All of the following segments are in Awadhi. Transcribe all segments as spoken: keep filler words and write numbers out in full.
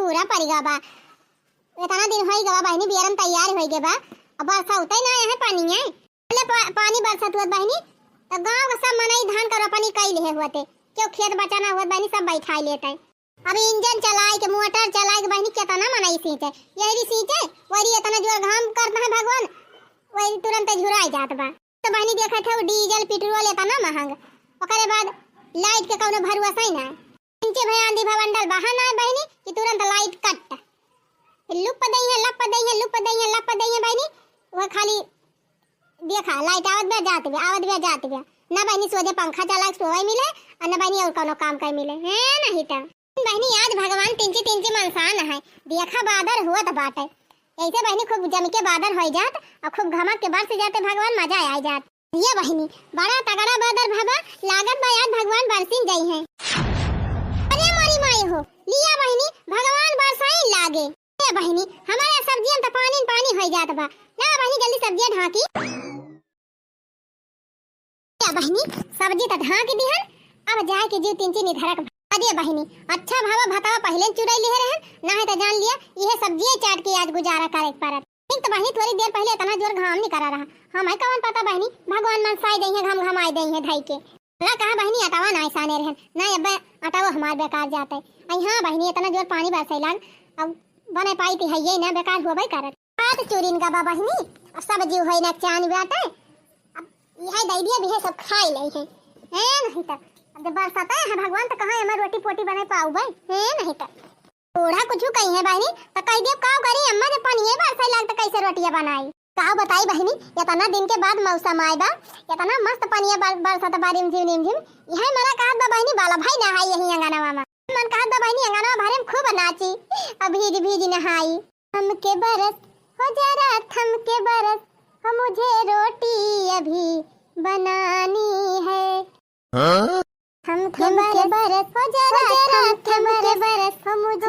पूरा परि गा बा। एतना दिन होइ गवा बहिनी, बियरम तैयार होइ गे बा। अब बरसा उतै ना है पानी है। पहिले पा-, पानी बरसत हुअत बहिनी, त गाँव के सब मनई धान का रोपनी कइ लेहे हुअते। केहू खेत बचा ना हुअत बहिनी, सब बैठाइ लेत है। अब इंजन चलाइ के, मोटर चलाइ के बहिनी, केतना मनई सींचे। यहरी सींचे, वहरी एतना जोर घाम करत है भगवान, वहरी तुरंत झुराइ जात बा। त बहिनी देखत है, डीजल, पेट्रोल एतना महंग, ओकरे बाद लाइट के कउनो भरोसा ही ना। इंचे भए आंधी भए बंडल बहा ना बहिनी कि तुरंत लाइट कट। लुप दइहे, लप दइहे, लुप दइहे, लप दइहे बहिनी। वह खाली देखा, लाइट आवत बा, जात बा, आवत बा, जात बा। ना बहिनी, सोझे पंखा चला के सोवै मिले, अउर ना बहिनी अउर कउनो काम कइ मिले। हैं, नहीं त। बहिनी, आज भगवान तिंची तिंची मनसान है। देखा, बादर होत बाटे। ऐसे बहिनी, खूब जम के बादर होइ जात, अउर खूब घमक के बरस जाते भगवान, मजा आइ जात। ये बहिनी, बड़ा तगड़ा बादर भवा, लागत बा आज भगवान बरसिन जइहें। अरे मोरी माई हो, लिया बहिनी, भगवान बरसाइन लागे। ए बहिनी, हमरे सब्जियन त पानी न पानी होइ जात बा। ला बहिनी, जल्दी सब्जिया ढाँकी। ए बहिनी, सब्जी त ढाँकी दिहन, अब जाइ के जीव तिंची निधरक भा। अरे बहिनी, अच्छा भवा भतवा पहिले चुराइ लिहे रहन, नाहीं त जान लिया, इहे सब्जिये चाट के आज गुजारा करेक परत। ठीक त बहिनी, थोरी देर पहिले एतना जोर घाम निकरा रहा, हमइ कवन पता बहिनी, भगवान मनसाइ दइहें, घमघमाइ दइहें धइ के। भला कहा बहिनी, अटवा नाहीं साने रहन, नाहीं अब्बे अटवा हमार बेकार जात है। अइ हाँ बहिनी, एतना जोर पानी बरसइ लाग, अब बनइ पाइत हइये ना, बेकार होबइ करत। बात चुरिन का बा बहिनी, अब सब जीव होइ ना चान बाटे, अब इहे दइ दिया, अब इहे सब खाइ लइहें। हैं नहीं त, अब जब बरसत है भगवान, त कहाँ हमर रोटी पोटी बनइ पाउबइ? हैं नहीं त। बूढ़ा कुछु कहिहें बहिनी, त कहि दियो, "काव करी अम्मा, जब पनिये बरसइ लाग, त कइसे रोटिया बनाई?" काव बताई बहिनी, एतना दिन के बाद मौसम आइ बा, एतना मस्त पनिया बर-, बरसत बा, रिमझिम, रिमझिम। इहे मना कहत बा बहिनी, बाला भाई नहाई यही अंगनवा मा। मन कहत बा बहिनी, अंगनवा भरे में खूब नाची, अब भीज, भीज नहाई। थम के बरस, हो जरा थम के बरस, हो मुझे रोटी अभी बनानी है। हाँ? थम के बरस, हो जरा थम के बरस, हो मुझे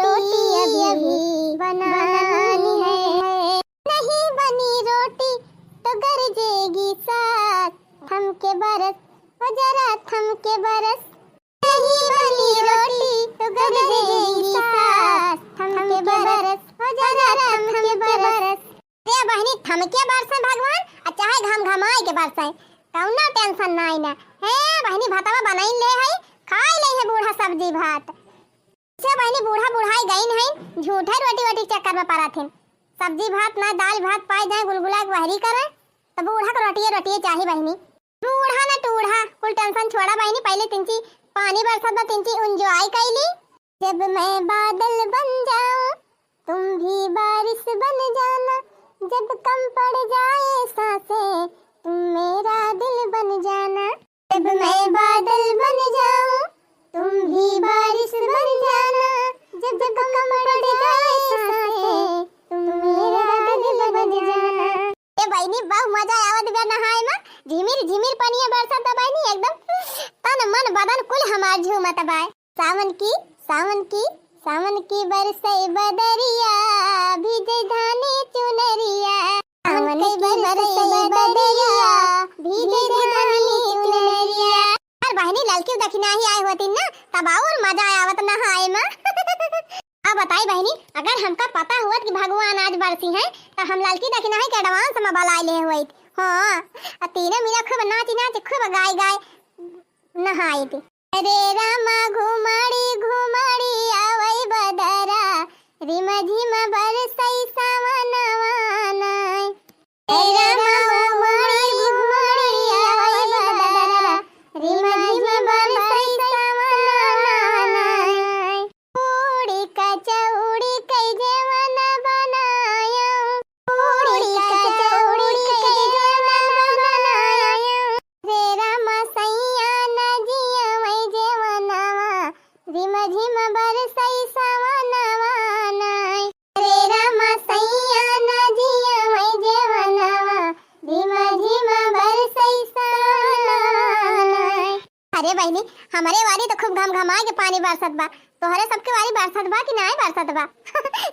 रोटी अभी बनानी है। नहीं बनी रोटी तो गरजेगी सास। थम के बरस, हो जरा थम के बरस। नहीं बनी रोटी तो गरजेगी सास। थम के बरस, हो जरा थम के बरस। हे बहिनी, थमके बरसइ भगवान, अउर चाहे घमघमाइ के बरसइ, कउनो tension नाहीं ना। हे बहिनी, भतवा बनइन ले हइ, खाइ लइहें बूढ़ा सब्जी भात। से बहिनी, बूढ़ा बुढ़ाइ गइन हइ, झूठे रोटी वोटी के चक्कर मा परत हिन। सब्जी भात ना, दाल भात पाइ जाए, गुलगुला के वहरी करइ, त बूढ़ा क रोटिये रोटिये चाही बहिनी। बूढ़ा ना टूढ़ा, कुल tension छोड़ा बहिनी, पहिले तिंची पानी बरसत बा, तिंची enjoy कइली। जब मैं बादल बन जाऊं, तुम भी बारिश बन जाना, जब कम पड़ जाए सांसें, तुम मेरा दिल बन जाना। जब मैं बादल बन जाऊं, तुम भी बारिश बन जाना, जब कम पड़ जाए सांसें, तुम मेरा दिल बन जाना। ए बहिनी, बहु मजा आवत बा नहाए मा, झिमिर झिमिर पनिया बरसत बा बहिनी, एकदम तन मन बदन कुल हमार झूमत बा। सावन की, सावन की, सावन की बरसै बदरिया, भीजै धानी चुनरिया। सावन की बरसै बदरिया, भीजै धानी चुनरिया। अरे बहिनी, ललकी दखिनाही आए होतिन ना, तब अउर मजा आवत नहाए मा। अब बताई बहिनी, अगर हमका पता होत कि भगवान आज बरसिहैं, त हम ललकी दखिनाही के advance मा बलाइ ले होइत। हाँ, अउर तीनों मीना खूब नाची नाची, खूब गाइ गाइ नहाइत। रे रामा घुमड़ी घुमड़ी आवै बदरा, रिम झिम बरसै सावनवा नाय। रे रामा घुमड़ी घुमड़ी आवै बदरा, रिम झिम बरसै सावनवा नाय। पूड़ी कचौड़ी कै जेवन बनायो, पूड़ी कचौड़ी कै जेवन बनायो। रे रामा सैया ना जियवै जेवनवा, रिम झिम बरसै सावनवा नाय। रे रामा सैया ना जियवै जेवनवा, रिम झिम बरसै सावनवा नाय। अरे बहिनी, हमरे वारी त खूब घमघमाइ के पानी बरसत बा, तोहरे सबके वारी बरसत बा कि नाय बरसत बा?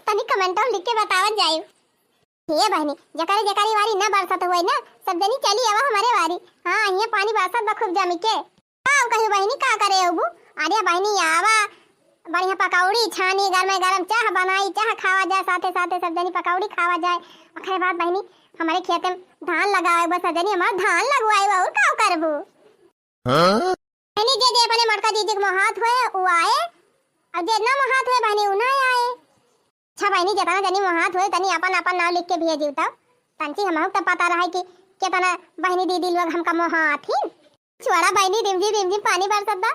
तनी comment मा लिख के बतावत जाइब। हे बहिनी, जेकरे जेकरे वारी ना बरसत होए ना, सब जनी चली आवा हमरे वारी। हाँ, हियाँ पानी बरसत बा खूब जमि के। का कही बहिनी, का करे अबू? अरे बहिनी आवा, बढ़िया पकौड़ी छानी, गरमे गरम चाह बनाई, चाह खावा जाए, साथे साथे सब जनी पकौड़ी खावा जाए। ओकरे बाद बहिनी, हमरे खेते में धान लगावे बा, सब जनी हमार धान लगवाए बा, और का करबू? हाँ? बहिनी, जे जे अपने मोटका जीजी के मोहात होए, उ आए, और जे ना मोहात होए बहिनी, उ ना आए। अच्छा बहिनी, जितना जनी मोहात होए, तनी अपन अपन नाव लिख के भेजियो तब, तंची हमहू तब पता रहे कि कितना बहिनी दीदी लोग हमका मोहात ही। छोड़ा बहिनी, रिमझिम रिमझिम पानी बरसत बा,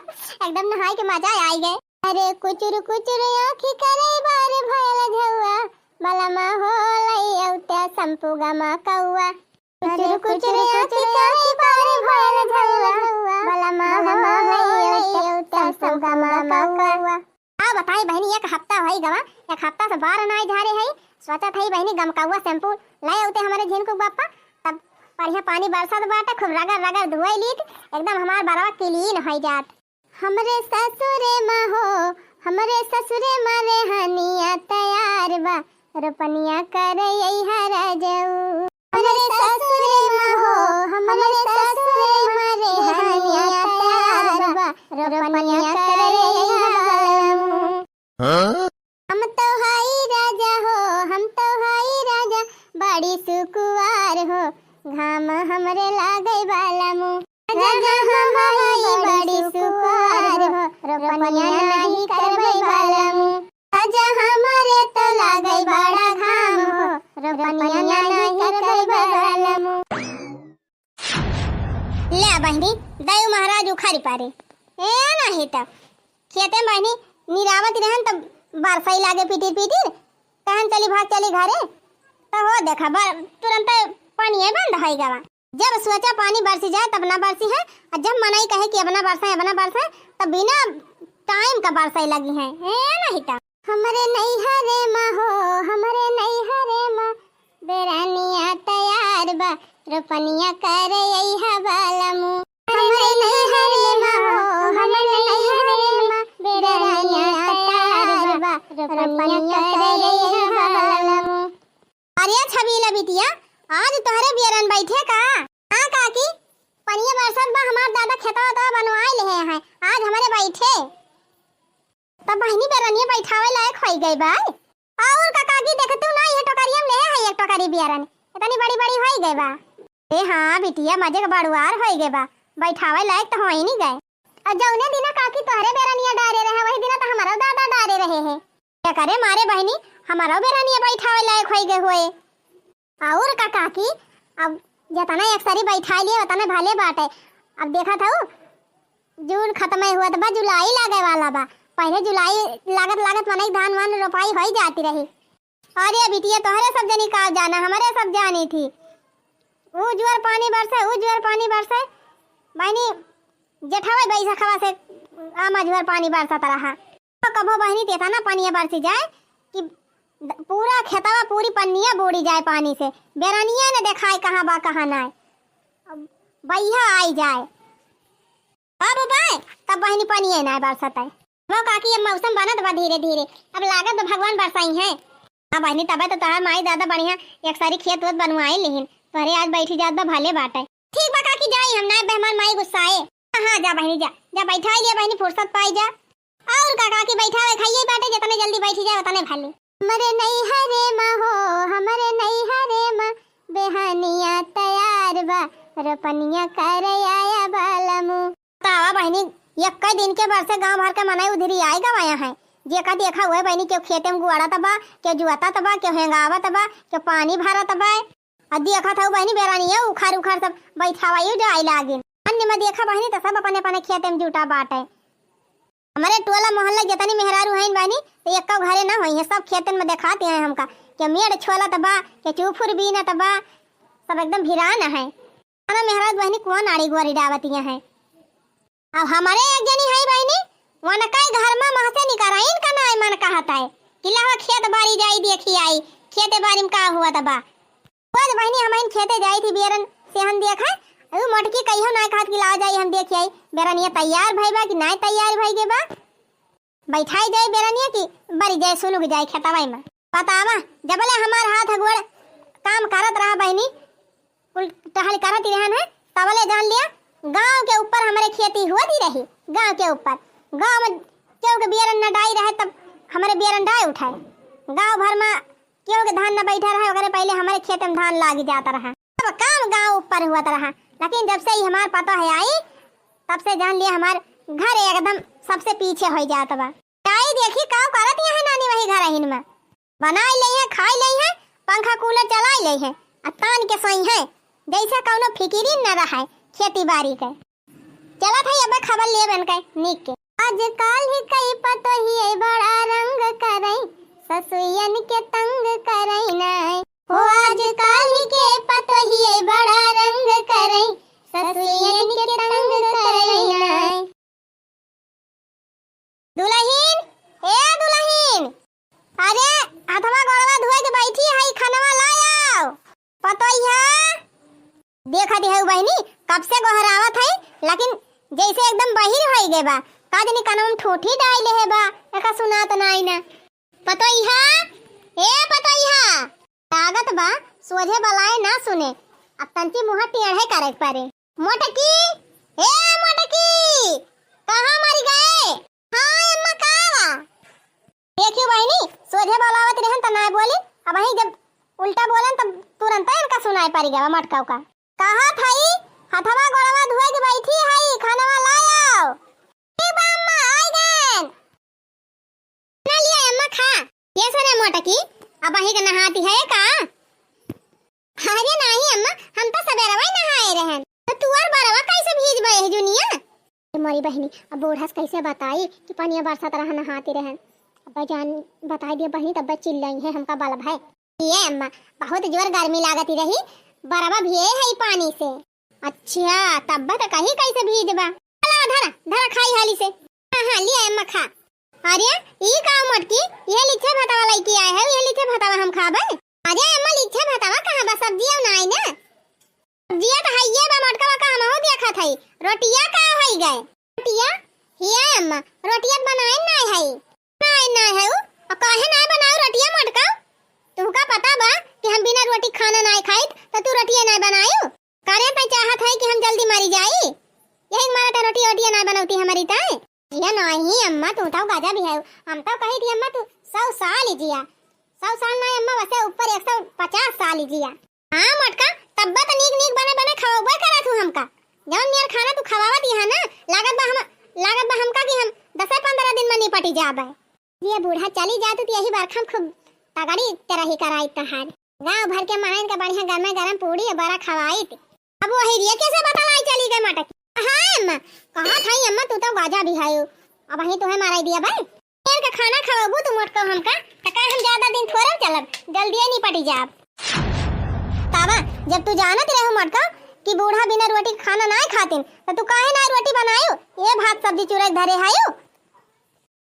एकदम नहाए के मजा आई गए। अरे कुचुर कुचुर आँखी करे बार भयल झौआ, बलमा हो लई औत्या संपू गमा कौआ। कुचुर कुचुर आँखी करे बार भयल झौआ, बलमा हो लई औत्या संपू गमा कौआ। का बताई बहिनी, एक हफ्ता होई गवा, एक हफ्ता से बार नाई झारे हई। सोचत हई बहिनी, गमकौआ शैम्पू ले आउते हमरे झिनकू बापा, तब बढ़िया पानी बरसत बाटे, खूब रगड़ रगड़ धोई लीत, एकदम हमार बरवा clean होई जात। हमरे ससुरे मा हो, हमरे ससुरे मा रेहनिया तैयार बा, रोपनिया करे अइहा राजऊ। हमरे ससुरे मा हो, हमरे ससुरे मा रेहनिया तैयार बा, रोपनिया करे अइहा बलमू। हाँ? हम तो हई राजा हो, हम तो हई राजा, बड़ी सुकुवार हो, घाम हमरे लागे बलमू। राजा हम हई बड़ी सुकुवार हो, रोपनिया नाही करबै बलमू। राजा हमरे तो लागे बड़ा घाम हो, रोपनिया नाही करबै बलमू। ले बहिनी, दयू महाराज उखारी पारे। ए नाही तब खेते में बहिनी निरावत रहन तब बरसई लागे पिटिर पिटिर, कहन चली भाग चली घरे, तो हो देखा बर-, तुरंत पानी बंद होई गवा। जब सोचा पानी बरसी जाए तब ना बरसी है, और जब मनई कहे कि अब ना बरसे, अब ना बरसे, तब बिना time का बरसई लगी है। ए नाही तब। हमरे नैहरे मा हो, हमरे नैहरे मा बेरनिया तैयार बा, रोपनिया करे अइहा बलमू। हमरे नैहरे मा हो, हमरे नैहरे मा बेरनिया तैयार बा, रोपनिया करे अइहा बलमू। अरे छबीला बिटिया, आज तोहरे बेरन बैठे का? हाँ काकी, पनिया बरसत बा, हमार दादा खेतवा तो बनवाए लेहे हैं, आज हमरे बैठे। तब बहिनी बेरनिया बैठावे लायक होई गई बा। और का काकी, देखतू ना, ये टोकरिया में लेहे है एक टोकरी बेरन, इतनी बड़ी बड़ी होई गई बा। ए हाँ बिटिया, मजे का बड़ुआर होई गई बा, बैठावे लायक तो होई नहीं गए। और जौने दिना काकी तोहरे बेरनिया डारे रहे, वही दिना तो हमारो दादा डारे रहे हैं। एकरे मारे बहिनी, हमारो बेरनिया बैठावे लायक होई गए होए। और का काकी, अब जितना एक सारी बैठा लिए उतने भले बाटे। अब देखत हऊ, जून खत्म हुआ तो बा, जुलाई लागे वाला बा। पहले जुलाई लागत लागत मनई धान वान रोपाई होई जाती रही। अरे बिटिया, तोहरे सब जनी का जाना, हमरे सब जानी थी। ऊ जुअर पानी बरसे, ऊ जुअर पानी बरसे, बहिनी, जेठवा बैसखवा से आमा जुअर पानी बरसत रहा। तो कभो बहिनी तेथा ना पनिया बरसी जाए कि द-, पूरा खेतवा, पूरी पनिया बूड़ी जाए पानी से, बेरनिया न देखाए कहाँ बा, कहाँ नाय, अब बइहा आई जाए। अब बाय, तब बहिनी पनिया नाय बरसत है। वो काकी, अब मौसम बनत बा धीरे धीरे, अब लागत बा भगवान बरसाई हैं। हाँ बहिनी, तबे तो तोहार माई दादा बढ़िया एक सारी खेत वेत बनवाए लिहिन, तोहरे आज बैठी जात बा भले बाटे। ठीक बा काकी, जाई हम, नाय बे हमार माई गुस्साए। हाँ, हाँ, जा बहिनी, जा, जा बैठाई लिया बहिनी, फुर्सत पाई जा। और का काकी, बैठावे खाइए बाटे, जितने जल्दी बैठी जाए उतने भले। हमरे नैहरे मा हो, हमरे नैहरे मा बेहनिया तैयार बा, रोपनिया करे आया बलमू। बतावा बहिनी, यक्का दिन के बरसे गांव भर के मनई उधरी आए गवाया है। जेका देखा हुए बहिनी, केहू खेते में गुआड़त बा, केहू जुआतत बा, केहू हेंगावत बा, केहू पानी भरत बा। आ देखत हऊ बहिनी, बेरनिया उखार उखार सब बैठावा जाए लागिन। अन्य में देखा बहिनी, तो सब अपने अपने खेते में जुटा बाटे। हमरे टोला मोहल्ला जितनी मेहरारू हैं बहिनी, तो एक्को घरे ना होई है, सब खेतन में देखाती हैं हमका। के मेड़ छोलत बा, के चूफुर बीनत बा, सब एकदम भिरान है। हमारा मेहरारू बहिनी कुआं नाड़ी गोरी डावतिया हैं। अब हमारे एक जनी है बहिनी, वनका घर में महसे निकराइन का नाय मन कहत है कि लावा खेत बारी जाई देखी आई, खेते बारी में का हुआ बा। आज बहिनी हमहिन खेते जाई थी बियरन सेहन देखा, ऊ मोटकी कहियो नाय कहत कि लावा जाई हम देखी आई, बेरनिया तैयार भई बा कि नाय तैयार भई गे बा। बैठाई जाए बेरनिया की बरी जाए सुलुग जाए खेतवा में। बतावा, जबले हमार हाथ गोड़ काम करत रहा बहिनी, कुल टहल करत ही रहन है, तबले जान लिया गांव के ऊपर हमरे खेती हुआ दी रही, गांव के ऊपर। गांव में केहू के बियरन न डाई रहे तब हमरे बियरन डाई उठाए। गाँव भर मा केहू के धान न बैठा रहे, ओकरे पहिले हमरे खेते मा धान लागि जात रहा। सब काम गाँव ऊपर हुअत रहा, लेकिन जब से ई हमार पतोह आई, तब से जान लिया हमार घर एकदम सबसे पीछे होइ जात बा। आई देखी का करत यहाँ नानी वही घरहिन मा। बनाई लेइहैं, खाई लेइहैं, पंखा कूलर चलाई लेइहैं, आ तान के सोइहैं, जैसे कौनो फिकिरी न रहै खेती बारी के। चलत है अब खबर लेबे इनके नीक के। आजकल ही कई पतोहिए बड़ा रंग करै, ससुयन के तंग करै नै। हो आजकल ही के पतोहिए बड़ा रंग करै, ससुयन के तंग करै नै। दुलहिन, ए दुलहिन, अरे हथवा गोड़वा धोए के बैठी है, खानवा लायाव। पतोहिया, देखत हऊ बहिनी, कब से गोहरावत है, लेकिन जैसे एकदम बहिर होइ गए बा। का जानी कनवा मा ठूठी डाइ लेहे बा, एका सुनात नाई ना। पतोहिया, ए पतोहिया, लागत बा सोझे बलाए ना सुने, अब तंची मुँह टेढ़े करे के परे। मोटकी, ए मोटकी, कहाँ मरि गए? हाँ अम्मा, का बा? देखियो बहिनी, सोझे बोलावत रहन त नाय बोली, अबहीं जब उल्टा बोलन तब तुरंत इनका सुनाई परि गवा मोटकऊ का। कहा थई, हथवा गोड़वा धोए के बैठी हई, खानवा लायाव। ठीक बा अम्मा, आई गएन। ना लिया अम्मा खा। ये सुने मोटकी, अबहीं के नहाती है का? अरे नाही अम्मा, हम तो सबेरवा ही नहाए रहन। तो तू और बरवा कैसे भीज बे है जुनिया? ए मोरी बहिनी, अब बूढ़ा से कैसे बताई कि पनिया बरसत रहा नहाती रहन। अब जान बताई दिया बहिनी, तब चिल्लाई है हमका बलब है। ये अम्मा, बहुत जोर गर्मी लागती रही, बरवा भिए है ई पानी से। अच्छा, तब तो कहीं कैसे भीजबा। चला, धरा, धरा, खाई हाली से। हाँ, हाँ, लिया अम्मा, खा। अरे, ई का मोटकी, ये लिच्छे भतवा लइके आए है, ये लिच्छे भतवा हम खाबे? अरे अम्मा, लिच्छे भतवा कहाँ बा? सब्जिया नाई ना। सब्जिया तो हइये बा मोटकवा, का हमहू देखत हई। रोटिया का होई गए? रोटिया? हिया अम्मा, रोटिया तो बनाए नाई हई। नाई, नाई है उ। आ काहे नाई बनाऊ रोटिया मोटका? तुहका पता बा कि हम बिना रोटी खाना नाई खाइत, तो तू रोटिया नाई बनायू? करे तै चाहत है कि हम जल्दी मरी जाई? यही मारे तै रोटी वोटिया नाई बनौती हमरी तै। जिया नाई अम्मा, तू तो गजब ही है। हम तो कही थी अम्मा तू सौ साल ही जिया। सौ साल नाई अम्मा, वैसे ऊपर एक सौ पचास साल ही जिया। हाँ मोटका, तब्बा तो नीक नीक बने बने खवबे करत हूँ हमका। जौन नियर खाना तू खवावत ही है ना, लागत बा हम, लागत बा हमका कि हम दसे पन्द्रह दिन मा निपटी जाबे। ये बूढ़ा चली जात तो यही बरखा मा खूब तगड़ी तरही कराई तहार। गाँव भर के मनइन के बढ़िया गरमे गरम पूड़ी और बरा खवाइत। अब वही रिया कैसे बतलाई चली गई मटकी। हाँ अम्मा, कहा था अम्मा तू तो गजब ही है। अबहीं तुहे मराई दिया भाई। शेर के खाना खवाबू तू मोटको हमका, त का हम ज्यादा दिन थोड़े चलब, जल्दी ही निपटी जाब। तावा, जब तू जानत रहो मोटको कि बूढ़ा बिना रोटी के खाना नाय खातिन, तो तू काहे नाय रोटी बनायो? ये भात सब्जी चूरा के धरे हायो।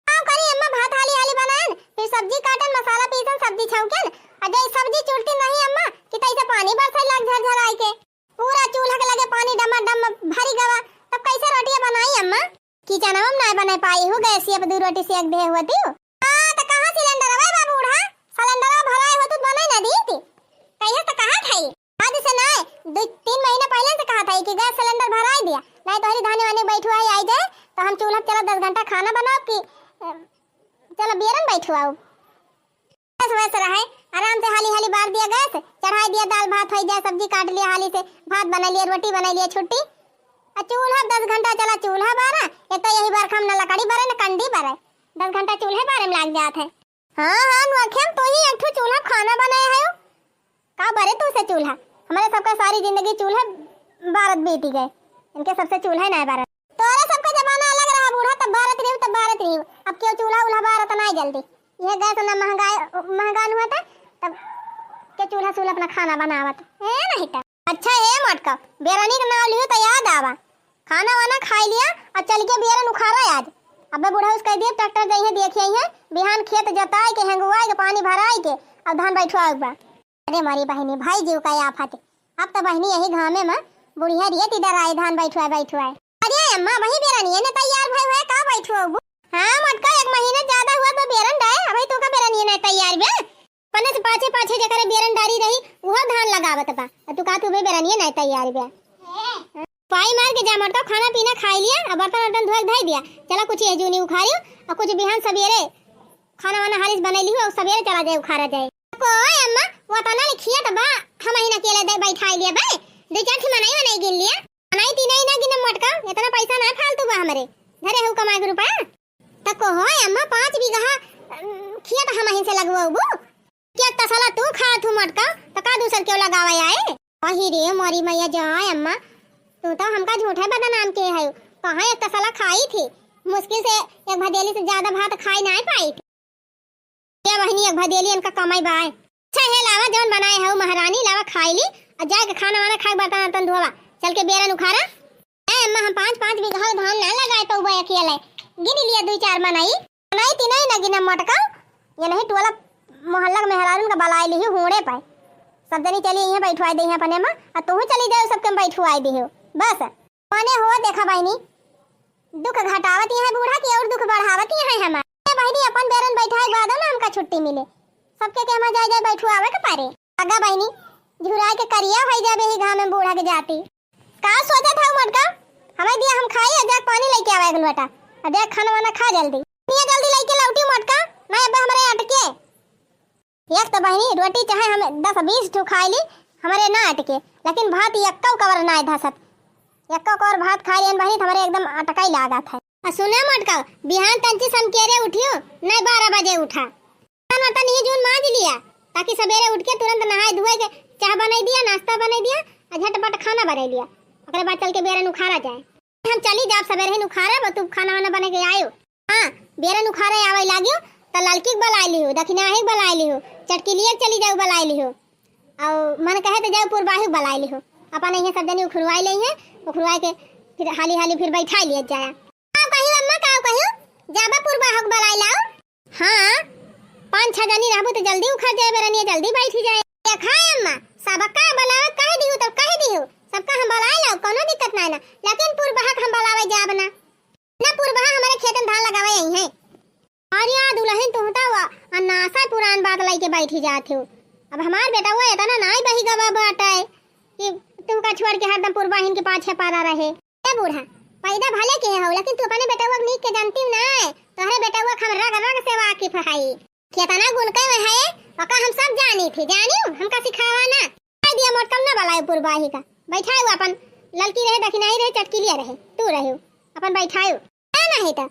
का करी अम्मा, भात हाली हाली बनाएन, फिर सब्जी काटन, मसाला पीसन, सब्जी छौंकन, और जब सब्जी चुरती नहीं अम्मा कि तैसे पानी बरसे लाग झरझराई के। पूरा चूल्हा के लगे पानी डमा डम भरी गवा, तब कैसे रोटियां बनाई अम्मा? किचनवा में नाय बनाए पाई हूँ, गैसिया पे दू रोटी सेक दे होती हूँ। हाँ, तो कहाँ सिलेंडर है बा बूढ़ा? सिलेंडर भराए होतू तो बनाई ना दीती। कहिया तो कहा था, आज से ना, दो तीन महीना पहले से कहा था कि गैस सिलेंडर भराई दिया, नहीं तो हरी धाने वाने बैठुआ ही आई जाए, तो हम चूल्हा पे चला दस घंटा खाना बनाओ कि, अ, चला बियरन बैठुआओ। गैस वैस रहे, आराम से हाली हाली बार दिया गैस, चढ़ाई दिया, दाल भात होई जाए, सब्जी काट लिया हाली से, भात बनाई लिया, रोटी बनाई लिया, छुट्टी। आ चूल्हा दस घंटा चला, चूल्हा बारा, ये तो यही बरखा में न लकड़ी बरे न कंडी बरे, दस घंटा चूल्हे बारे में लाग जात है। हाँ, हाँ, नोखे में तू ही एक ठो चूल्हा खाना बनाए है। का बरे तू से चूल्हा? हमारे सबका सारी जिंदगी चूल्हा बारत बीती गए। इनके सबसे चूल्हा ही नाय बारत। तोरे सबका जमाना अलग रहा बूढ़ा, तब बारत रही, तब बारत रही। अब क्यों चूल्हा उल्हा बारत नाय जल्दी। यह गैस ना महंगा, महंगा न हुआ था, तब के चूल्हा सूल्हा अपना खाना बनावत। ए नहीं था। अच्छा ए मटका, बेरनी के नाव लियो तो याद आवा। खाना वाना खाई लिया और चल के बियरन उखाड़ा आज। अबे बूढ़ा उसका दिए ट्रैक्टर जइहे देखिए हैं, बिहान खेत जोताई के, हेंगुआई के, पानी भराई के, अब धान बैठवाए बा। अरे मोरी बहिनी, भाई जीव का आफत। अब तो बहिनी यही घामे में बुढ़िया रियत ही डराए धान बैठवाए बैठवाए। अरे अम्मा, वही बेरनिए ने तैयार भई हुए का बैठवाबू? हाँ मटका, एक महीना ज्यादा हुआ तो बेरन डाए, अबही तू का बेरनिए ने तैयार बे। पने से पाछे पाछे जेकरे बेरन डारी रही, उहो धान लगावत बा। आ तू का तू बे बेरनिए ने तैयार बे? पाई मार के जा मोटका, खाना पीना खाई लिया, अब बर्तन वर्तन धोए के धई दिया। चला कुछ ये जूनी उखारियो, और कुछ बिहान सबेरे खाना वाना हालिस बनाई लियो, और सबेरे चला जाए उखारा जाए। को अम्मा, वो तना लिखिया त बा, हम ही ना अकेले दे बैठाई लिया बे, दो चार ठे मनई वनई गिन लिया। मनई तीन ही ना गिन मोटका, इतना पैसा ना फालतू बा हमरे, धरे हऊ कमाए के रुपया। त को हो अम्मा, पाँच बीघा, अम, खेत हम ही से लगवाबू? क्या तसला तू खात हूँ मोटका, त का दूसर क्यों लगावे आए? अही रे मोरी मैया जाए अम्मा, तू तो हमका झूठे बदनाम के है। कहाँ एक तसला खाई थी, मुश्किल से एक भदेली से ज्यादा भात खाई ना पाई थी। ए बहिनी, एक भदेली इनका कमाई बाय। अच्छा, हे लावा, जौन बनाए हऊ महारानी, लावा खाई ली, और जाके खाना वाना खाए, बर्तन वर्तन धोवा, चल के बेरन उखारा। ए अम्मा, हम पाँच पाँच बीघा धान ना लगाए पउबे अकेले, गिन लिया दुई चार मनई। मनई तीनई ना गिना मोटका, ये नहीं टोला मोहल्ला के मेहरारून का बलाए लिही हूड़े पे, सब जनी चली यहाँ बैठवाए दे हैं अपने में, और तू चली जाओ सबके में बैठवाए दे हो। बस मने हो देखा बहिनी, दुख घटावत ही है बूढ़ा की और दुख बढ़ावत ही है हमार। ए बहिनी, अपन बेरन बैठाए के बाद ना हमका छुट्टी मिले, सबके के हमार जाए जाए बैठुआवे के पारे। अगा बहिनी, झुराए के करिया होई जाबे ही घाम में बूढ़ा के जाती। का सोचत हऊ मोटका? हमें दिया हम खाई, और जाके पानी लेके आवे एक लोटा, और जाके खाना वाना खा जल्दी। ये जल्दी लेके लौटी मोटका, नहीं अब हमरे अटके। एक तो बहिनी रोटी चाहे हम दस बीस ठो खाई ली, हमरे ना अटके, लेकिन भात यक्का कवर ना धसत। यक्का कवर भात खाई लेन बहिनी, तो हमरे एकदम अटकाई लागत है। आ सुना मोटका, बिहान तंची समकेरे उठियो, नहीं बारह बजे उठा। बर्तन वर्तन ये जून मांज लिया, ताकि सबेरे उठ के तुरंत नहाए धोए के चाह बनाई दिया, नाश्ता बनाई दिया, और झटपट खाना बनाई लिया। ओकरे बाद चल के बेरन उखारा जाए। हम चली जाब सबेरे ही उखारा, तू खाना वाना बना के आयो। हाँ, बेरन उखारे आवे लागियो, त ललकी के बलाए लिहो, दखिनाही के बलाए लिहो, चटकिलिया के चली जाऊ बलाए लिहो। और मन कहे त जाऊ पुरबाही के बलाए लिहो। अपन इहे सब जनी उखरुआई ले हैं, उखरुआई के फिर हाली हाली फिर बैठा लिया जाए। का कहियो अम्मा, का कहियो? जाबा पुरबाही के बलाए लाओ। हाँ, पाँच छह जनी रहबू त जल्दी उखर जाए, बेरनिया जल्दी बैठी जाए। देखा अम्मा, सबका बलावे कह दिहू त कह दिहू, सबका हम बलाए लाओ, कोनो दिक्कत नाई ना, लेकिन पुरबाही के हम बलावे जाब ना। ना पुरबहा हमरे खेतन धान लगावे आई हैं। अरे या दुलहिन, तुहू त वा अनासा पुरान बात लइके बैठी जात हो। अब हमार बेटवा इतना नाई बही गवा बाटे कि तुहका छोड़ के हरदम पुरबाहिन के पाछे पड़ा रहे। ए बूढ़ा, पैदा भले के हो, लेकिन तू अपने बेटवा के नीक के जानती हो ना। तोहरे बेटवा के हम रग रग से वाकिफ हई। केतना गुण के है, ओका हम सब जानी थी, जानियो, हमका सिखावा ना। कह दिया मोटकम ना बलायो पुरबाही का, बैठायो अपन, ललकी रहे, दखिनाही रहे, चटकीलिया रहे, तू रहो, अपन बैठायो। ना नहीं तो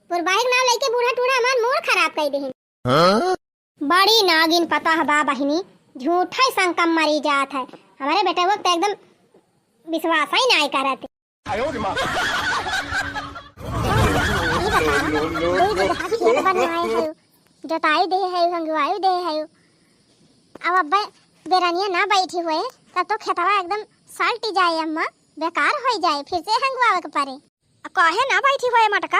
पुरबाही के नाम लेके बूढ़ा टूढ़ा हमार मूड खराब कर देही। हाँ? बड़ी नागिन पता है बा बहिनी, झूठा ही संकम मरी जात है। हमारे बेटवा तो एकदम विश्वास ही नहीं करत। आयो रे माँ। ई बतावा, दू बीघा खेत बनवाए है, जोताई दे है, हंगवाई दे है, अब अब्बे बेरनिया ना बैठी हुए, तब तो खेतवा एकदम सल्टी जाए अम्मा, बेकार होई जाए, फिर से हंगवावे के परे। आ काहे ना बैठी हुए मोटका,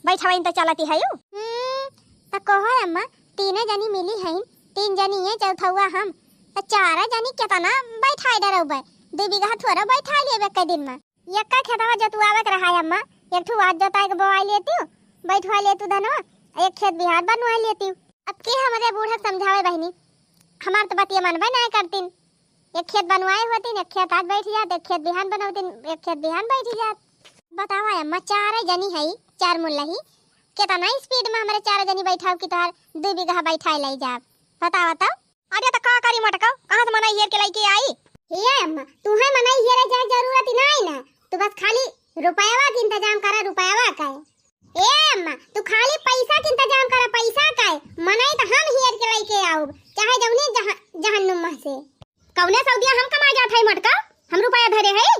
बैठवाइन तो चलती है। हम्म, त कहो अम्मा, तीने जनी मिली हईन, तीन जनी ये चौथौआ हम, त चार जनी केतना बैठाए डरौबे, दू बीघा थोड़ा बैठा लेबे के दिन में। यक्का खेतवा जोतवावे के रहा अम्मा, एक ठो आज जोताए के बोआई लेती हूँ, बैठवा लेती हूँ धनवा, एक खेत बिहान बनवा लेती हूँ। अब के हमरे बूढ़ा के समझावे बहिनी, हमार तो बतिया मनबे नाय करतीन। एक खेत बनवाए होतीन, एक खेत आज बैठ जात, एक खेत बिहान बनौतीन, एक खेत बिहान बैठ जात। बतावा अम्मा, चार जनी हई, चार मुल्लही, केतना स्पीड में हमरे चार जनी बैठाओ कि तोहार दू बीघा बैठाए ले जाब? बतावा तो। अरे त का करी मोटका, कहाँ से मनई हेर के लइके आई? हे अम्मा, तुहे मनई हेरे जाए जरूरत ही नाई ना, तू बस खाली रुपयावा के इंतजाम करा, रुपयावा का। ए अम्मा, तू खाली पैसा के इंतजाम करा, पैसा का। मनई त हम हेर के लइके आउब, चाहे जौने जहाँ, जहन्नुम में से। कौने सऊदिया हम कमाए जात हई मोटका, हम रुपया धरे हई,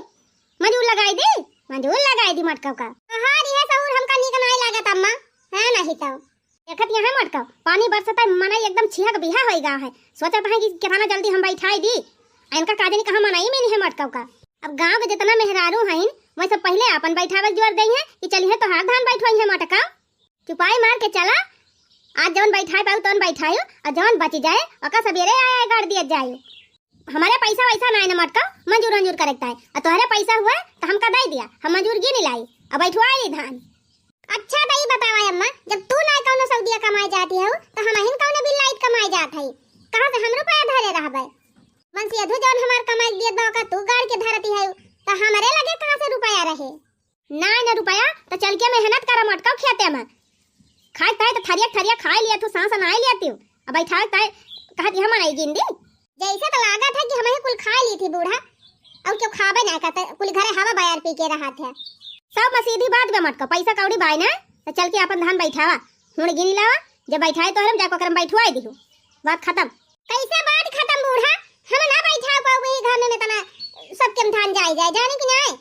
मजूर लगाई दी, मजूर लगाई दी मोटका का। तोहार इहे सहूर हमका नीक नाई लागत अम्मा, है नहीं तो। देखत यहाँ मोटका, पानी बरसत है, मनई एकदम छिहक बिहा होई गा है। सोचत है कि केतना जल्दी हम बैठाई दी। आ इनका का जानी कहाँ मनई मिली है मोटका का। अब गाँव के जितना मेहरारू हईन, वही सब पहिले आपन बैठावे के जोर देई है कि चलिए तोहार धान बैठवाई है मोटका। चुपाई मार के चला, आज जौन बैठाए पाऊ तौन बैठायो, और जौन बच जाए, ओका सबेरे आए, आए गाड़ दिया जाए। हमारे पैसा वैसा नाई न मोटका, मजूर वजूर करे के ताई। आ तोहरे पैसा हुआ त हमका दे दिया, हम मजूर गिन लाई, अब बैठवाई ली धान। अच्छा त ई बतावा अम्मा, जब तू ना कौनो सऊदिया कमाए जाती हो, त हम हिन कौनो बिल्लाइत कमाए जात हई? कहाँ से हम रुपया धरे रहबे? मन से अधू जौन हमार कमाई दियत बा, ओका तू गाड़ के धरती है, त हमरे लगे कहाँ एक थरिया खाइ लिया थू, सांस नाहीं लिया थू। अब बैठावे ताई कहत, "यह मनई गिन दी।" जैसे तो लागत है कि हमही कुल खाइ ली थी बूढ़ा, अउर क्यों खाबे नाहीं करते, कुल घरे हवा बयार पी के रहत है। सब मसीधी बात बे मटका, पैसा कौड़ी बाय ना, तो चल के आपन धान बैठावा, हुण गिनी लावा, जब बैठाए तोहरे में जाके ओकरे में बैठवाए दिहू, बात खतम। कैसे बात खतम बूढ़ा, हम ना बैठा पाऊ यही घामे में तना सबके में धान जाए जाए, जाने कि नाहीं?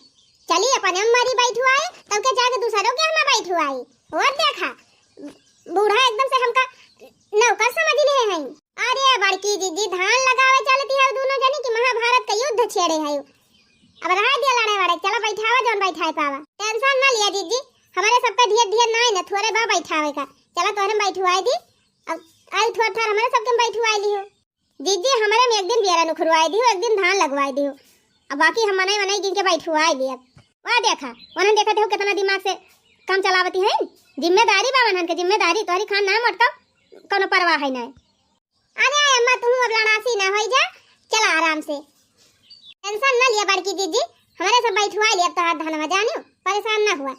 चली अपने मरी बैठवाई, तब के जाके दूसरों के हम बैठवाई। और देखा, बूढ़ा एकदम से हमका नौकर समझ ले हैं। अरे बड़की जिज्जी, धान लगावे चलती है दोनों जनी कि महाभारत का युद्ध छेड़े है। अब रहा दिया लड़े वड़े, चला बैठावा जौन बैठाए पावा। टेंशन ना लिया जिज्जी, हमारे सबका ढेर ढेर ना है ना, थोड़े बा बैठावे का। चला तोहरे में बैठवाई दी, अब आई थोड़ा थार हमारे सबके में बैठवाई लियो। जिज्जी, हमरे में एक दिन बियरन उखरवाई दियो, एक दिन धान लगवाई दियो। अब बाकी हम मनई वनई गिन के बैठवाई लियब। वाह देखा, वनहन देखत हो कितना दिमाग से काम चलावती हैं। जिम्मेदारी बा वनहन के, जिम्मेदारी। तोहरी खान ना मटकाओ, कौनो परवाह है ना। अरे अम्मा, तू अब लड़ासी ना होई जा, चला आराम से, टेंशन ना लिया बड़की जिज्जी, हमारे सब बैठवाई लियब तोहार धनवा, जानियो, परेशान ना हुआ।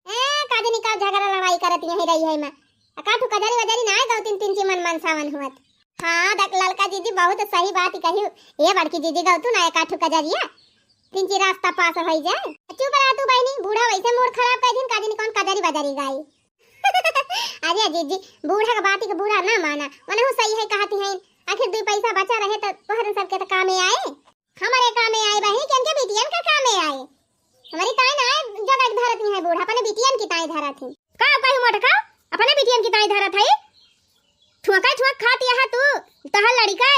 ए, का जानी का झगड़ा लड़ाई करत यहीं रही है मैं। आ का ठू कजरी वजरी ना आए गौतिन तिनची मन मनसावन हुअत। हाँ, देख ललका जिज्जी बहुत सही बात कही। ए बड़की जिज्जी गौतू ना एका ठू कजरिया, तिनची रास्ता पास होई जाए। चुप रहा तू बहनी, बूढ़ा वैसे मूड खराब कर दिन, का जानी कौन कजरी वजरी गाई। अरे जिज्जी, बूढ़ा के बात के बुरा ना माना, वनहु सही है कहती हैं। आखिर दुई पैसा बचा रहे तो तोहरन सबके तो कामे आए। हमरे कामे आए बहिन, कि इनके बिटियन का कामे आए? हमारी ताई ना आए, जो एक धरत ही है बूढ़ा, अपने बिटियन की ताई धरत ही। का कही मोटका, अपने बिटियन की ताई धरत है? ठुआका ठुआक खात यहा तू, तहर लड़िका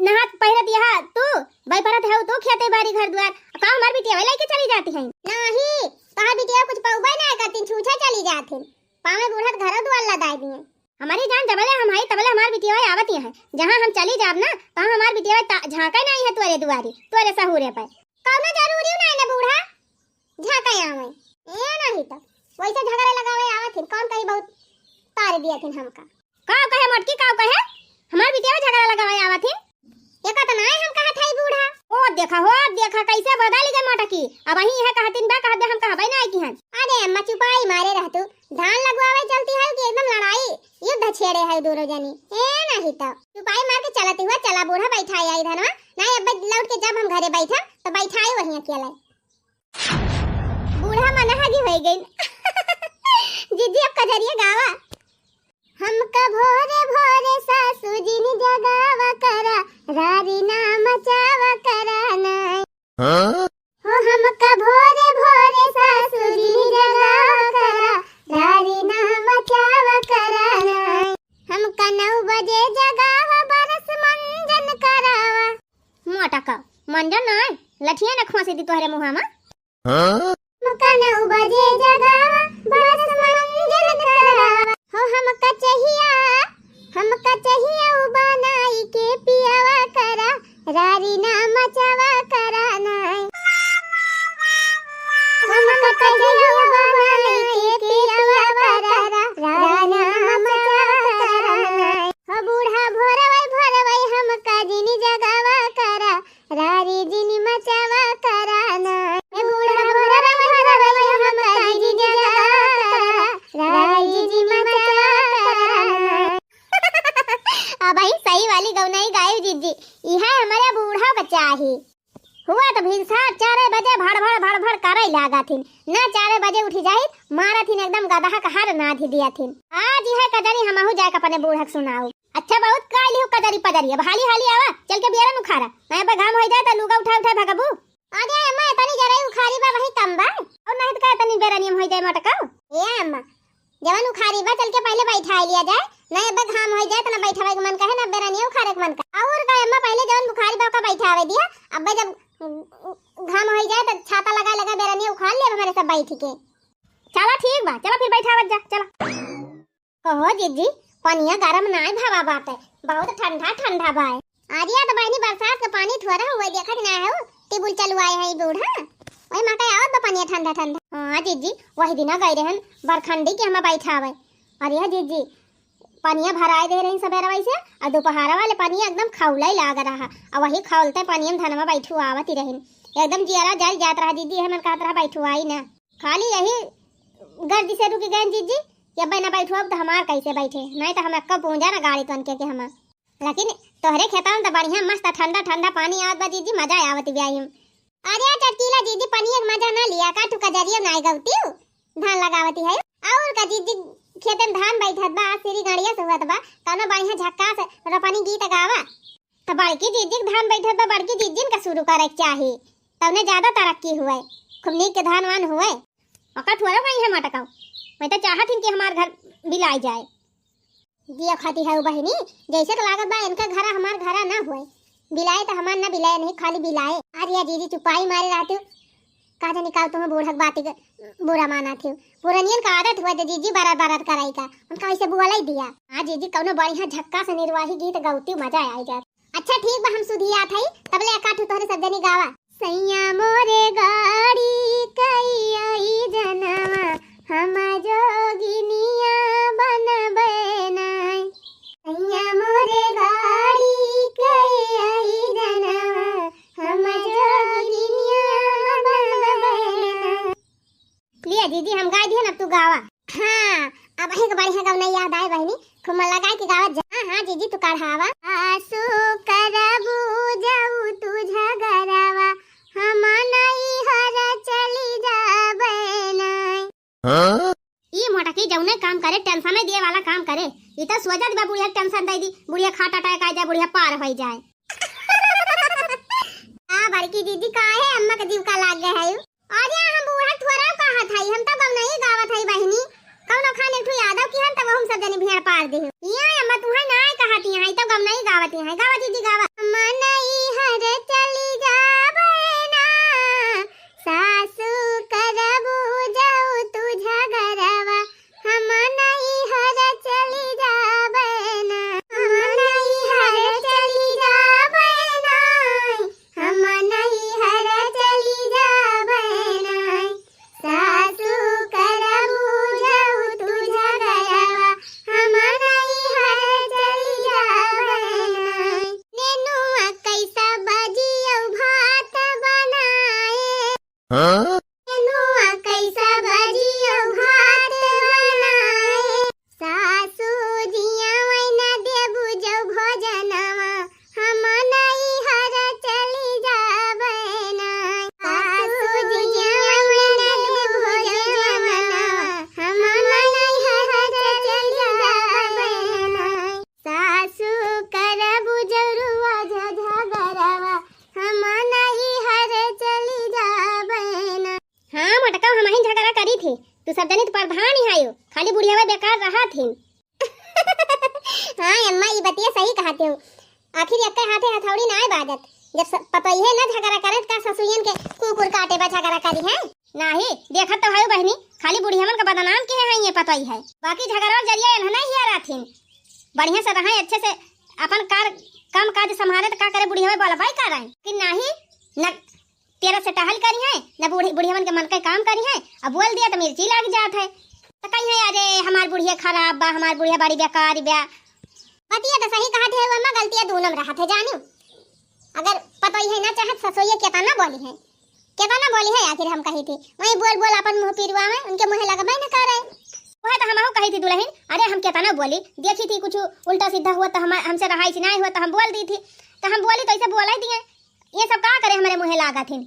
नहात पहिरत यहा तू, बैपरत है तू, खेते बारी घर द्वार, का हमार बिटिया वही लेके चली जाती है? नहीं, तोहर बिटिया कुछ पौबे ना करती, छूछे चली जाती, पावे बूढ़त घरों द्वार लदाई दिए। हमारी जान, जबले हम हई, तबले हमार बिटिया आवत ही है। जहाँ हम चली जाब ना, तहाँ हमार बिटिया ता-, झाँके नहीं है तोरे दुआरी, तोरे सहूरे पर। कौनो जरूरी नहीं ना बूढ़ा, झाँके आवे। ए नहीं तो, वैसे झगड़े लगावे आवत ही, कौन कही बहुत तार दिया थी हमका। का कहे मोटकी, का कहे? हमार बिटिया झगड़ा लगावे आवत ही। एका तो नाय हम कहत हई बूढ़ा। हो देखा, हो देखा, कैसे बदल गए मोटकी। अब वही यह कहतिन बा, कहत बे हम कहबे ना की हन। अरे अम्मा, चुपाई मारे रह तू। धान लगवावे चलती है कि एकदम लड़ाई, युद्ध छेड़े है दोनों जनी। ए नहीं तो। चुपाई मार के चलती हुआ, चला बूढ़ा बैठाई आई धनवा। नहीं अब लौट के जब हम घरे बैठब, तो बैठाई वहीं अकेले। बूढ़ा मनहगी होई गइन। जिज्जी अब कजरिया गावा। हमका भोरे भोरे सासू जिन जगावा करा, रारी ना मचावा करा ना। हाँ? हो हमका भोरे भोरे सासू जिन जगावा करा, रारी ना मचावा करा ना। हमका नौ बजे जगावा, बरस मंजन करावा। मोटका, मंजन ना, लठिया ना खोंसे दी तोहरे मुँहा में। हाँ? हमका नौ बजे जगावा, बरस मंजन करावा। हो हमका चहिया, हमका चहिया उ बनाई के पियावा करा, रारी ना मचावा करा ना। हमका चहिया उ बनाई के पियावा करा, रारी ना मचावा करा ना। हो बूढ़ा भोरवई भोरवई हमका जिन जगावा करा, रारी जिन मचावा करा ना। ए बूढ़ा भोरवई भोरवई हमका जिन जगावा करा, रारी जिन मचावा करा ना। अब आई सही वाली गौनाई गायब जिज्जी, इहे हमारे बूढ़ा का चाही। हुआ तो भिनसार चारे बजे भड़ भड़ भड़ भड़ करे लागा थिन। ना चारे बजे उठी जाई, मारा थिन एकदम गदहा का हार नाधि दिया थिन। आज यह कजरी हमहू जाए के अपने बूढ़क सुनाऊ। अच्छा बहुत काई लिहू कजरी पजरी, अब हाली हाली आवा, चल के बियरन उखारा। नहीं अब घाम होई जाए तो लुगा उठाए उठाए भगबू। अरे अम्मा, इतनी जरई उखारी बा वही कम बा। और नहीं तो का इतनी बेरनियम होई जाए मोटका। ए अम्मा, जवन उखारी बा, चल के पहिले बैठाई लिया जाए, नहीं अब घाम होई जाए, त ना बैठवे के मन कहे, ना बेरनिया उखारे के मन कहे। और का अम्मा, पहिले जवन उखारी बा, ओका बैठावे दिया, अब जब घाम होई जाए, त छाता लगा लगा बेरनिया उखार लेब हमरे सब बैठ के। चला ठीक बा, चला फिर बैठावत जा, चला। कहो जिज्जी, पनिया गरम नाय भावा बाटे, बहुत ठंडा ठंडा बाय। अरे तो बहनी, बरसात के पानी थोड़ा हुआ, देखत ना हो, टिबुल चलवाए है बूढ़ा, वही मा के आवत बा पनिया ठंडा ठंडा। हाँ जिज्जी, वही दिना गई रहन बरखंडी के हमा बैठावे। अरे जिज्जी, पनिया भराए दे रही सबेरवा से, और दोपहरा वाले पनिया एकदम खौला ही लाग रहा, और वही खौलते पनिया में धनवा बैठू आवत ही रहिन, एकदम जियरा जल जात रहा जिज्जी, हमन कहत रहा बैठू आई ना। खाली यही गर्दी से रुक गए जिज्जी, कि अब्बे ना बैठो, अब तो हमार कैसे बैठे, नहीं तो हम एक्को पूंजा ना गाड़ी तन के, के हम। लेकिन तोहरे खेतवा में तो बढ़िया मस्त ठंडा ठंडा पानी आवत बा जीजी, मजा आवत बा ही। अरे चटकीला जीजी, पनिया के मजा ना लिया का, तू कजरिया ना गवती धान लगावती है। और का जीजी, खेते में धान बैठत बा, आज श्री गणेश हुअत बा, कौनो बढ़िया झक्कास रोपनी गीत गावा। तो बड़की जीजी के धान बैठत बा, बड़की जीजी का शुरू करे के चाही, तौने ज्यादा तरक्की हुए, खूब नीक के धान वान हुए। ओका थोड़ा कहीं है मटकाओ, मैं तो चाहत हिन कि हमार घर बिलाई जाए। जिया खाती है बहिनी, जैसे के लागत बा इनका घरा हमार घरा ना हुए, बिलाए तो हमार ना बिलाए नहीं, खाली बिलाए। अरे जीजी चुपाई मारे रहती, का जानी का तुम्हें बूढ़क बाती के बुरा माना थी। पुरनियन का आदत हुआ दे जीजी, बरर बरर कराई का, उनका ऐसे बुआलाई दिया। हाँ जीजी, कौनो बढ़िया झक्कास निर्वाही गीत गौती, मजा आई जात। अच्छा ठीक बा, हम सुधियात हई, तबले एकाठू तोहरे सब जनी गावा। सैया मोरे गाड़ी कई आई जनवा, हम जोगिनिया बनबे नाई। सैया मोरे गाड़ी कई आई जनवा, हम जोगिनिया बनबे नाई। लिया जीजी, हम गाय दिहन, अब तू गावा। हाँ, अब एक बढ़िया गवना याद आए बहिनी, खूब मन लगाए के गावत जा। हाँ, हाँ जीजी, तू कढ़ावा। आसू करबू जाऊ तू झगड़ावा, हम नैहर चली जाबे नाई। हाँ? ई मोटकी जौने काम करे, टेंशन दिए वाला काम करे। ई तो सोचत बा बुढ़िया के टेंशन दे दी, बुढ़िया हार्ट अटैक आ जाए, बुढ़िया पार हो जाए। आ बड़की दीदी, काहे अम्मा के जीव का लाग गए है? अरे हम बूढ़ा थोड़ा कहत हई, हम तो गौनई गावत हई बहिनी। कौनो खान एक ठो यादव की हन, तब हम सब जनी भेड़ पार दे। ये अम्मा तुहाई ना कहती हैं, तो गौनई गावती हैं। गावा दीदी गावा। हम नैहर चली जाबे ना, सासू करबू जाऊ तू झगड़ावा। हम नैहर चली जाबे ना, हम नैहर चली जाबे ना। हम नैहर चली जाबे नाई, सासू करबू जाऊ तू झगड़ावा, हम नैहर चली जाबे नाई। नेनुआ कैसा बजियौ भात बनाए, हाँ? नेनुआ कैसा बजियौ भात बनाए, सासू जिया वैना देबू जौ भोजनवा, हम नैहर चली जाबे ना। सासू जिया वैना देबू जौ भोजनवा, हम नैहर चली जाबे ना। सासू करबू जरुआ झगड़ावा, हम नैहर चली जाबे ना। हाँ मोटका, हम ही झगड़ा करी थी, तू सब जनी तो प्रधान ही आयो, खाली बुढ़िया बेकार रहा थी। हाँ अम्मा, ई बतिया सही कहते हो। आखिर एक्के हाथे हथौड़ी नाय बाजत। जब स-, पतोहिए ना झगड़ा करे, त का ससुइयन के कुकुर काटे बा झगड़ा करी है? नाही, देखत तो है बहिनी, खाली बुढ़ियवन का बदनाम किहे हैं ये पतोहिए। बाकी झगड़ा जरिया एन्हन ही रहथिन। बढ़िया से रहे, अच्छे से अपन कार, काम काज संभाले, त का करे, बुढ़िया बोलबे करे कि नाही, न पेरा से टहल करी है, न बूढ़ी, बुढ़ियवन के मन के काम करी है। अब बोल दिया तो मिर्ची लाग जात है। तो कही है, "अरे हमार बुढ़िया खराब बा, हमार बुढ़िया बड़ी बेकार बा।" बतिया तो सही कहत है, ओमा गलतिया दूनम रहत है, जानियो। अगर पतोहिए ना चाहत, ससुइया केतना बोली है, केतना बोली है, आखिर हम कही थी, वही बोल बोल अपन मुँह पिरवा में उनके मुँहे लगबे न करे। वह तो हमहू कही थी दुल्हन, अरे हम केतना बोली, देखी थी कुछ उल्टा सीधा हुआ तो हम, हमसे रहाई से नहीं हुआ तो हम बोल दी थी, तो हम बोली तो ऐसे बोला ही दिए। ये सब का करे, हमारे मुँहे लागा थी।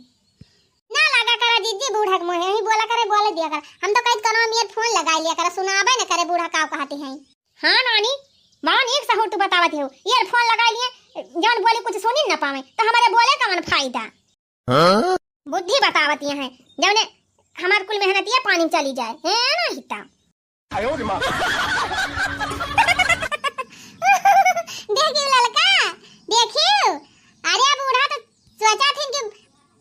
ना लागा करा जीजी बूढ़ा के मुँहे, यही बोला करे, बोले दिया करा। हम तो कही कनो हम earphone लगा लिया करा, सुनाबे न करे बूढ़ा का कहती है। हाँ नानी, बड़ा नीक सहूर तू बतावत हो। Earphone लगा लिए, जौन बोली कुछ सुनी न पावे, तो हमारे बोले कवन फायदा? हाँ? बुद्धि बतावत ये है, जौने हमार कुल मेहनतिया पानी में चली जाए, है ना हिता? आयो रे माँ। देखियो ललका, देखियो, अरे बूढ़ा तो सोचा थी कि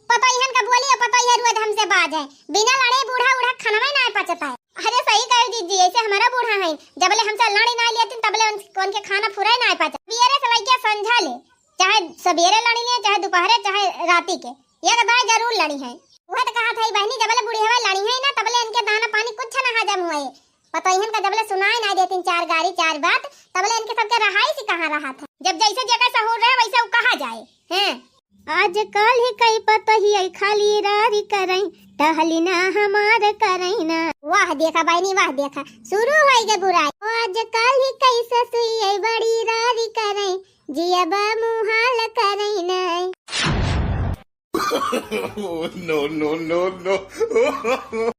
पतोहियन का बोली और पतोहिया रोज हमसे बाज है। बिना लड़े बूढ़ा, बूढ़ा खानवा ही ना पचता है। अरे सही कहे जीजी, ऐसे हमारा बूढ़ा है, जबले हमसे लड़ी ना लेती तबले उन, उनके खाना फुराए ना पचा। सवेरे से लइके संझा ले, चाहे सवेरे लड़ी ले, चाहे दोपहरे, चाहे राती के, एक दाई जरूर लड़ी है। वह तो कहा था बहनी, जबले बुढ़िया लड़ी है ना, तबले इनके दाना पानी कुछ ना हजम हुए। पतोहियन का जबले सुनाए ना देती चार गारी चार बात, तबले इनके सबके रहाई से कहाँ रहा था। जब जैसे जेकर सहूर रहे वैसे वो कहा जाए, हैं? आजकल ही कई पतोहिया खाली रारी करई, टहली ना हमार करैना। वाह देखा बहिनी, वाह देखा, शुरू होइ गए बुराई। ओ आजकल ही कैसे सुइयै बड़ी रारी करै, जियब मुहाल करैना। Oh, no, no, no, no।